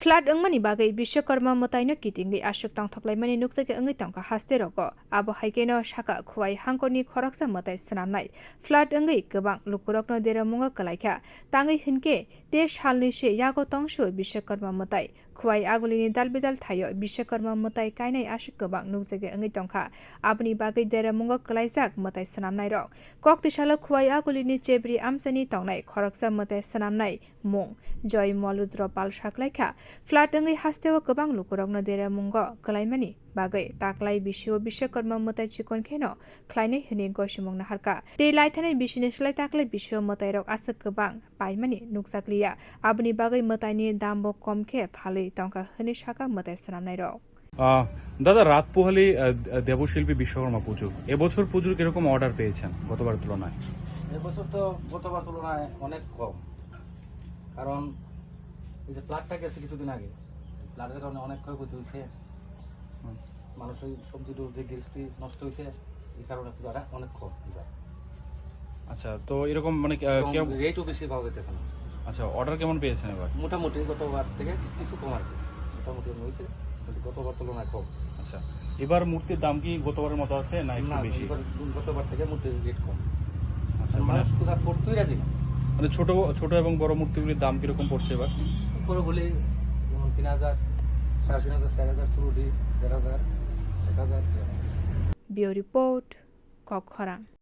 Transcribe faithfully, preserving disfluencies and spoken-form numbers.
Flood wngmani bagwi Biswakarma mwtaino kitingwi aswk tongthoklaimani nukjagwi wngwi tongkha haste rogo. Abo hai kheno saka Khowai hangkorni khoroksa mwtai swnamnai. Flood wngwi kwbang lukurokno deremungo kwlaikha. Tangwi hinkhe te salni se yago tongsu Biswakarma mwtai. Khowai agulini dalbidal thaio Biswakarma mwtai kainai aswk kwbang nukjagwi wngwi tongkha. Aboni bagwi deremungo kwlaijak mwtai swnamnairok. Kok twisalo Khowai agulini chebri amchaini tongnai khoroksa mwtai swnamnai mung Joy Moludro pal saklaikha. Flood wngwi hasteo kwbang lukurokno deremungo kwlaimani bagwi taklai bisio Biswakarma mwtai chikon kheno khlainai hwnwi gosimung naharkha. Tei laithanai bisini slai taklai bisio mwtairok aswk kwbang paimani nukjakliya. Aboni bagwi mwtaini dambo kom khe phalwi tongkha hwnwi sakha mwtai swnamnairok. আহ, দাদা, রাত পোহালি, আহ, দেবশিল্পী বিশ্বকর্মা পুজো, এবছর পুজোর কিরকম অর্ডার পেয়েছেন গতবার তুলনায়? এবছর তো গতবার তুলনায় অনেক কম, কারণ এই যে ফ্লাডটা গেছে কিছুদিন আগে, ফ্লাডের কারণে অনেক ক্ষয়ক্ষতি হয়েছে। হুম। মানুষের সবজি টবজি গৃহস্থী নষ্ট হয়েছে, এই কারণে পূজাটা অনেক কম যায়। আচ্ছা, তো এরকম মানে, আহ, এবং কিরকম রেটও বেশি পাওয়া যাইতেছে না। আচ্ছা, অর্ডার কেমন পেয়েছেন এবার? মোটামুটি গতবার থেকে কিছু কম আর কি, মোটামুটি হয়েছে, কিন্তু গতবার তুলনায় কম। আচ্ছা, এবার মূর্তির দাম কি গতবারের মতো আছে না একটু না, বেশি? এবার গতবার থেকে মূর্তির রেট কম। আচ্ছা, মানে মানুষ পূজা করতেই রাজি না। মানে ছোট, ছোট এবং বড় মূর্তিগুলির দাম কিরকম পড়ছে এবার? বড়গুলি যেমন তিন হাজার, সাড়ে তিন হাজার, চার হাজার, শুরুটি দেড় হাজার, এক হাজার। Bureau Report, Kokkhorang.